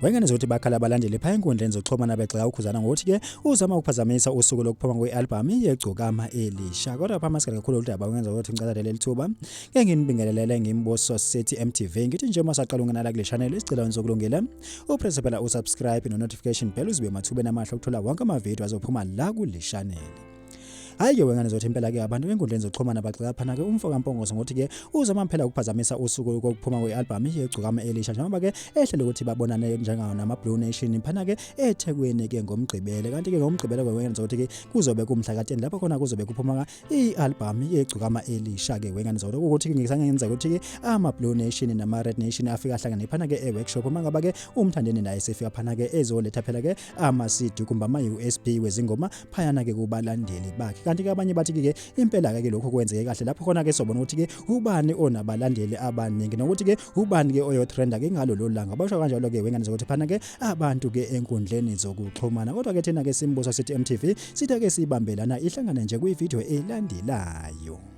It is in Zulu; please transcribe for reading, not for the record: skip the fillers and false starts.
Wengane zokuthi bakhala abalandeli pha enkundleni zokuxhumana begxeka uKhuzana ngokuthi ke uzama ukuphazamisa usuku lokuphuma kwe-albhamu yeGcokama Elisha. Kodwa pha masikale kakhulu udaba wenza ukuthi ngicela leli thuba ke nginibingelelele ngimbuso sithi MTV ngithi nje uma saqala ungenala kule channel isicela wenzokulungile upresse phela usubscribe no notification bell uzibe mathubeni amahle ukuthola wonke amavidiyo azophuma la kule channel. Hhayi-ke wengane zothi impela-ke abantu enkundleni zokuxhumana bagxeka phana-ke umfo kaMpongose ngokuthi-ke uzama phela ukuphazamisa usuku kokuphuma kwe-albhamu yegcokama elisha njengoba-ke ehlele ukuthi babonane njengawo nama-Blue Nation phana-ke eThekwini-ke ngoMgqibelo kanti-ke ngoMgqibelo wengane zokuthi-ke kuzobe kumhla ka-10 lapho khona kuzobe kuphuma i-albhamu yegcokama elisha-ke wengane zokuthi ukuthi-ke ngisangenzeka ukuthi-ke ama-Blue Nation nama-Red Nation afika ahlangane phana-ke e-workshop uma ngaba-ke umthandeni naye sefika phana-ke ezoletha phela-ke ama-CD kumbe ama-USB wezingoma phayana-ke kubalandeli bakhe kanti-ke abanye bathi-ke impela-ke lokhu kwenzeke kahle lapho khona-ke sobona ukuthi-ke ubani onabalandeli abaningi nokuthi-ke ubani-ke oyotrenda-ke ngalolo langa basho kanjalo-ke wengane zokuthi phana-ke abantu-ke enkundleni zokuxhumana kodwa-ke thina-ke simbuso sithi MTV sithe-ke sibambelana ihlangane nje kwividiyo elandelayo.